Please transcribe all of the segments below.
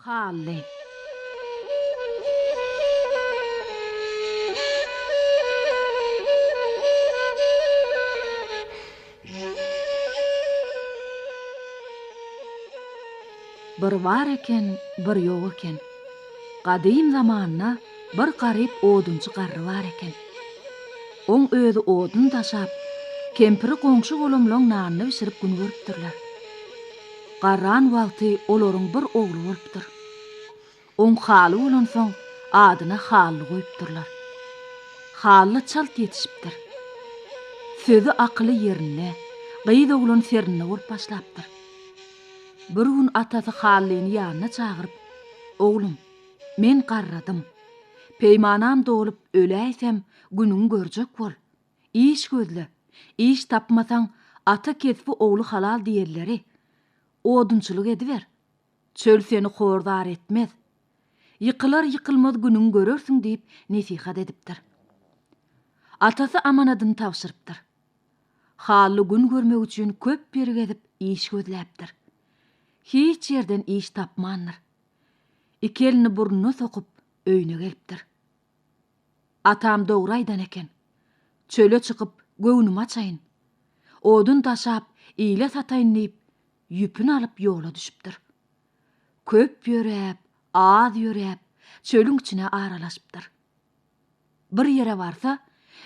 Hally. Bir bar eken, bir ýok eken. Gadym zamanda bir garyp odunçy garry bar eken. Oň özi odun daşap, kempiri goňşy-golamlaň nanyny bişirip gün görüpdirler. Garran wagty olaryň bir ogly bolupdyr. Oň haly bolansoň, adyna Hally goýupdyrlar. Hally çalt ýetişipdir. Sözi akyly ýerinde, gyz-oglan serinde bolup başlapdyr. Bir gün atasy Hallyny ýanyna çagyryp, Oglum, men garradym. Peýmanam dolup, öläýsem, günüňi görjek bol. Iş gözle. Iş tapmasaň, ata kesbi ogly halal diýenleri. Odunçylyk ediber. Çöl seni hor-zar etmez. Ýykylar-ýykylmaz günüňi görersiň diýip nesihat edipdir. Atasy amanadyny tabşyrypdyr. Hally gün görmek üçin köp ýeri gezip iş gözläpdir. Hiç ýerden iş tapmandyr. Iki elini burnuna sokup öýüne gelipdir. Atam dogry aýdan eken. Çöle çykyp göwnümi açaýyn. Odun daşap ile sataýyn diýip ýüpüni alyp ýola düşüpdir. Köp ýöräp, az ýöräp, çölüň içine aralaşypdyr. Bir ýere barsa,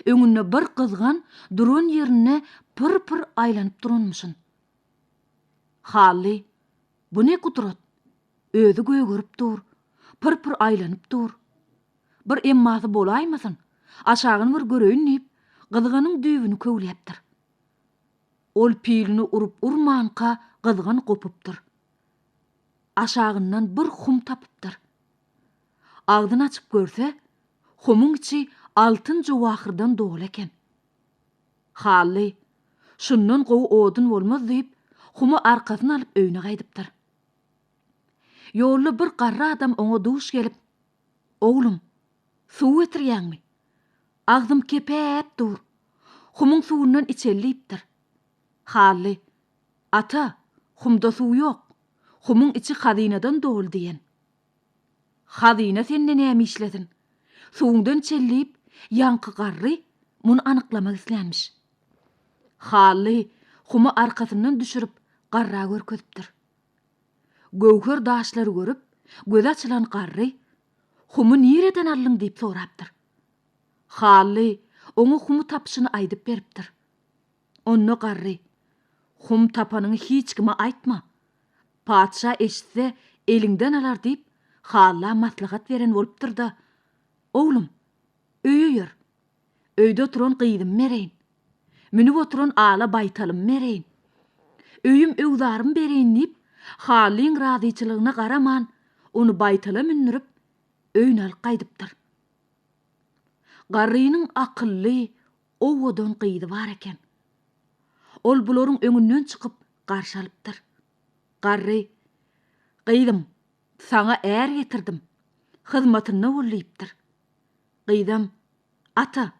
öňünde bir gyzgan duran ýerinde pyr-pyr aýlanyp duranmyşyn. Hally, bu ne gudrat? Özi gögerip dur, pyr-pyr aýlanyp dur. Bir emmasy bolaýmasyn, aşagyny bir göreýin diýip, gyzganyň düýbüni köwläpdir. Ol pilini urup-urmanka gyzgan gopupdyr. Aşagyndan bir hum tapypdyr. Agzyny açyp görse, humuň içi altyn-jowahyrdan doly eken. Hally, Şundan gowy odun bolmaz diýip, humy arkasyna alyp öýüne gaýdypdyr. Ýolda bir garry adam oňa duş gelip, Oglum, suw getirýäňmi? Agzym kepäp dur. Humuň suwundan içeli diýipdir. Hally, Ata, humda suw ýok. Humuň içi hazynadan doly diýen. Hazyna sende näme işlesin? Suwuňdan içeli diýip, ýaňky garry muny anyklamak islänmiş. Hally humy arkasyndan düşürip, garra görkezipdir. Göwher daşlary görüp, gözi açylan garry, Humy nireden aldyň diýip sorapdyr. Hally oňa humy tapyşyny aýdyp beripdir. Onda garry, Hum tapanyňy hiç kime aýtma. Patyşa eşitse, eliňden alar diýip, Halla maslahat beren bolupdyr-da, Oglum, öýe ýör. Öýde oturan gyzymy bereýin. Münüp oturan ala baýtalymy bereýin. Öýüm-öwzarymy bereýin diýip, Hallyň razyçylygyna garaman, ony baýtala mündürip, öýüne alyp gaýdypdyr. Garrynyň akylly, owadan gyzy bar eken. Ol bularyň öňünden çykyp, garşy alypdyr. Garry, Gyzym, saňa är getirdim. Hyzmatynda bol diýipdir. Gyzam, Ata,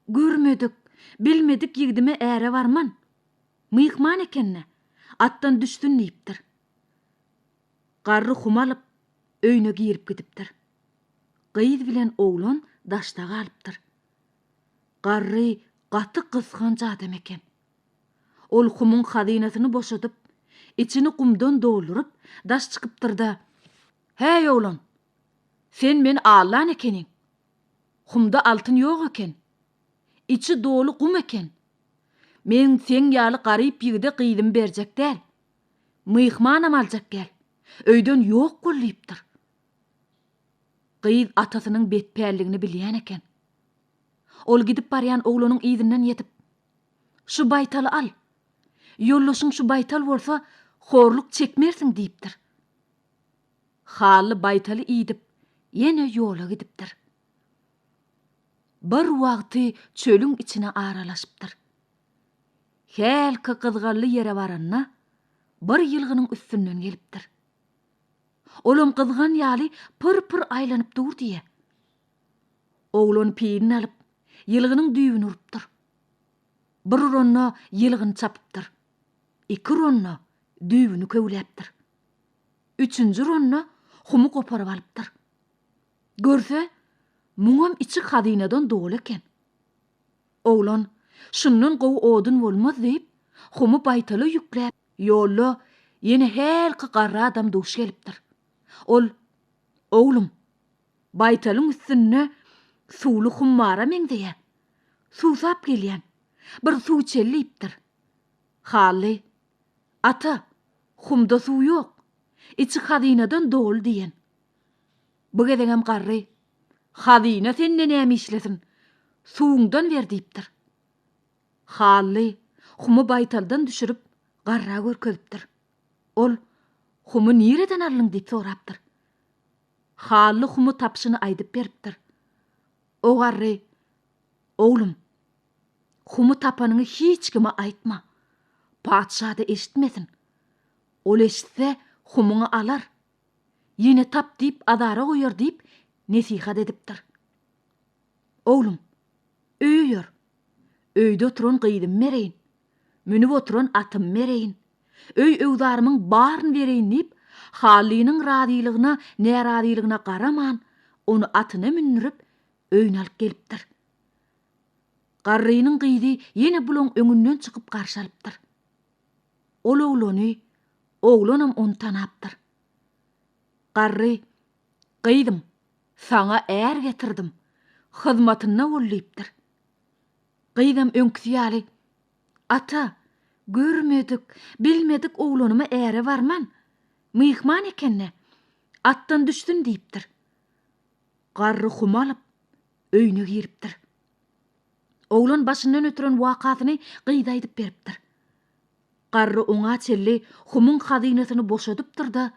görmedik, bilmedik ýigdime äre barman. Myhman eken-dä, atdan düşsün diýipdir. Garry hum alyp, öýüne girip gidipdir. Gyz bilen oglan daşda galypdyr. Garry gaty gysganç adam eken. Ol humuň hazynasyny boşadyp, içini gumdan dolduryp, daş çykypdyr-da, Häý, oglan, sen meni aldan ekeniň. Humda altyn ýok eken. Içi doly gum eken. Men seň ýaly garyp ýigide gyzymy berjek däl. Myhmanam aljak däl. Öýden ýok bol diýipdir. Gyz atasynyň betpälligini bilýän eken. Ol gidip barýan oglanyň yzyndan ýetip, Şu baýtaly al. Ýoldaşyň şu baýtal bolsa, horluk çekmersiň diýipdir. Hally baýtaly iýdip, ýene ýola gidipdir. Bir wagty çölüň içine aralaşypdyr. Hälki gyzgally ýere baranda, bir ýylgynyň üstünden gelipdir. Olam gyzgan ýaly pyr-pyr aýlanyp dur diýýä. Oglan pilini alyp, ýylgynyň düýbüni urupdyr. Bir uranda ýylgyny çapypdyr. Iki uranda düýbüni köwläpdir. Üçünji uranda. humy goparyp alypdyr. Görse, muňam içi hazynadan doly eken. Oglan, Şundan gowy odun bolmaz diýip, humy baýtala ýükläp, ýolda ýene hälki garry adam duş gelipdir. Ol, Oglum, baýtalyň üstünde suwly hum bara meňzeýär. Suwsap gelýän. Bir suw içeli diýipdir. Hally, Ata, humda suw ýok. Içi hazynadan doly diýen. Bu gezegem garry, Hazyna sende näme işlesin, suwuňdan ber diýipdir. Hally humy baýtaldan düşürip, garra görkezipdir. Ol, Humy nireden aldyň diýip sorapdyr. Hally humy tapyşyny aýdyp beripdir. O garry, Oglum, humy tapanyňy hiç kime aýtma. Patyşa-da eşitmesin. Ol eşitse, humyňy alar. Ýene tap diýip azara goýar diýip nesihat edipdir. Oglum, öýe ýör. Öýde oturan gyzymy bereýin. Münüp oturan atymy bereýin. Öý-öwzarymyň baryny bereýin diýip, Hallynyň razylygyna, närazylygyna garaman, ony atyna mündürip, öýüne alyp gelipdir. Garrynyň gyzy ýene bulaň öňünden çykyp garşy alypdyr. Ol oglany, oglanam ony tanapdyr. Garry, Gyzym, saňa är getirdim, hyzmatynda bol diýipdir. Gyzam öňküsi ýaly, Ata, görmedik, bilmedik oglanyma äre barman, myhman eken-dä, atdan düşsün diýipdir. Garry hum alyp, öýüne giripdir. Oglan başyndan ötüren wakasyny gyza aýdyp beripdir. Garry oňa çenli humuň hazynasyny boşadypdyr-da,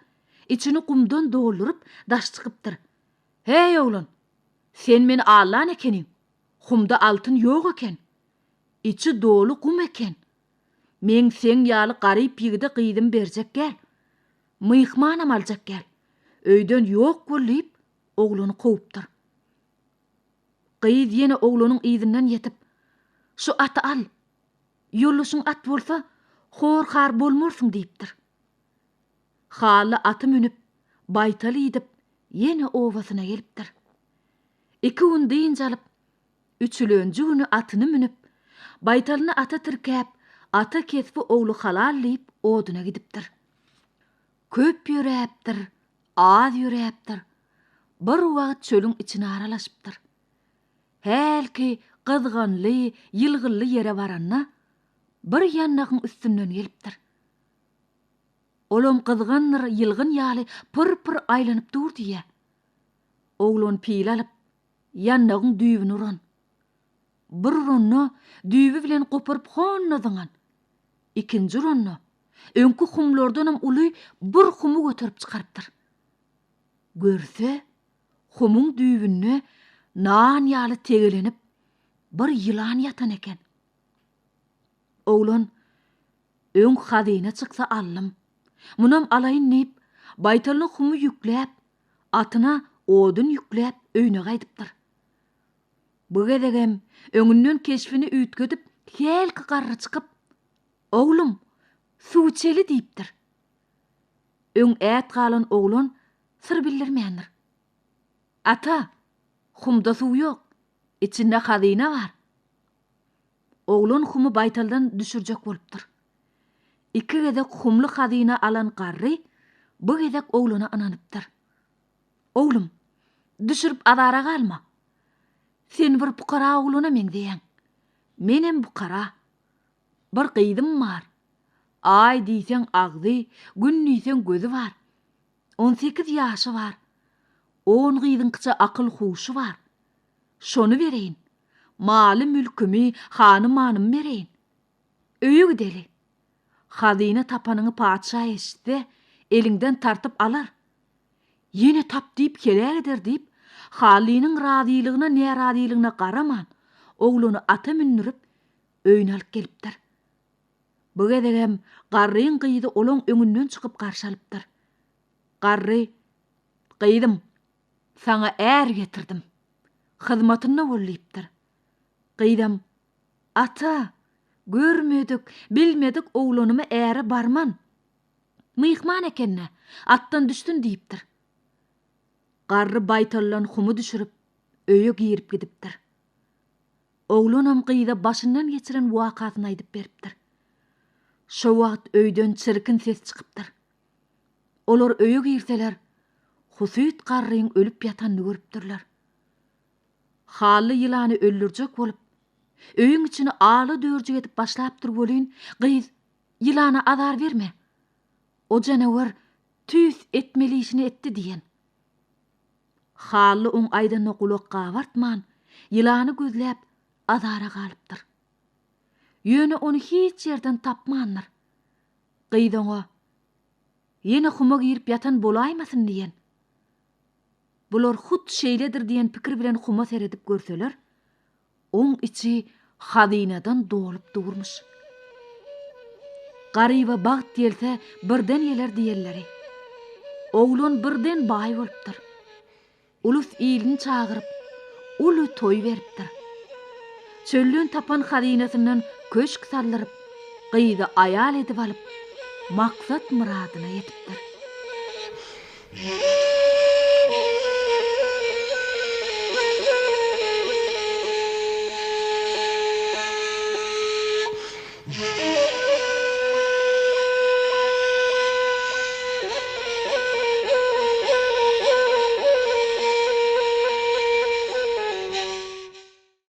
içini gumdan dolduryp, daş çykypdyr. Heý, oglan, sen meni aldan ekeniň. Humda altyn ýok eken. Içi doly gum eken. Meň seň ýaly garyp ýigide gyzymy berjek gel. Myhmanam aljak gel. Öýden ýok bol diýip, oglany kowupdyr. Gyz ýene oglanyň yzyndan ýetip, Şu aty al. Ýoldaşyň at bolsa, hor-har bolmarsyň diýipdir. Hally aty münüp, baýtal iýdip, ýene obasyna gelipdir. Iki gün dynç alyp, üçülenji güni atyny münüp, baýtalyny ata tirkäp, Ata kesbi ogly halal diýip oduna gidipdir. Köp ýöräpdir, az ýöräpdir. Bir wagt çölüň içine aralaşypdyr. Hälki gyzganly, ýylgynly ýere baranda, bir ýandagyň üstünden gelipdir. Olam gyzgandyr ýylgyn ýaly pyr-pyr aýlanyp dur diýýär. Oglan pil alyp, ýandagyň düýbüni uran. Bir uranda düýbi bilen goparyp honda zyňan. Ikinji uranda, öňki humlardanam uly bir humy göterip çykarypdyr. Görse, humuň düýbünde nan ýaly tegelenip, bir ýylan ýatan eken. Oglan, Öň hazyna çyksa aldym. Munam alaýyn diýip, baýtalyna humy ýükläp, atyna odun ýükläp öýüne gaýdypdyr. Bu gezegem öňünden keşbini üýtgedip hälki garry çykyp, Oglum, suw içeli diýipdir. Öň ät galan oglan syr bildirmändir. Ata, humda suw ýok, içinde hazyna bar. Oglan humy baýtaldan düşürjek bolupdyr. Iki gezek humly hazyna alan garry bu gezek oglana ynanypdyr. Oglum, düşürip azara galma. Sen bir pukara oglana meňzeýäň. Menem pukara. Bir gyzym bar. Aý diýseň agzy, gün diýseň gözi bar. On sekiz ýaşy bar. On gyzyňkyça akyl-huşy bar. Şony bereýin. Maly-mülkümi, hany-manymy bereýin. Öýe gideli. Hazyna tapanyňy patyşa eşitse, eliňden tartyp alar. Ýene tap diýip heläk eder diýip, Hallynyň razylygyna-närazylygyna garaman, oglany ata mündürip, öýüne alyp gelipdir. Bu gezegem garryň gyzy olaň öňünden çykyp garşy alypdyr. Garry, Gyzym, saňa är getirdim. Hyzmatynda bol diýipdir. Gyzam, Ata, görmedik, bilmedik oglanyma äre barman. Myhman eken-dä, atdan düşsün diýipdir. Garry baýtaldan humy düşürip, öýe girip gidipdir. Oglanam gyza başyndan geçiren wakasyny aýdyp beripdir. Şo wagt öýden çirkin ses çykypdyr. Olar öýe girseler, husyt garryň ölüp ýatanyny görüpdirler. Hally ýylany öldürjek bolup, öýüň içini ala-dörjük edip başlapdyr welin, gyz, Ýylana azar berme. O janawer tüýs etmeli işini etdi diýen. Hally oň aýdanyna gulak gabartman, ýylany gözläp azara galypdyr. Ýöne ony hiç ýerden tapmandyr. Gyz oňa, Ýene huma girip ýatan bolaýmasyn diýen. Bular hut şeýledir diýen pikir bilen huma seredip görseler, oň içi hazynadan dolup durmuş. Garyba bagt gelse, birden geler diýenleri. Oglan birden baý bolupdyr. Ulus ilini çagyryp, uly toý beripdir. Çölden tapan hazynasyndan köşk saldyryp, gyzy aýal edip alyp, maksat-myradyna ýetipdir.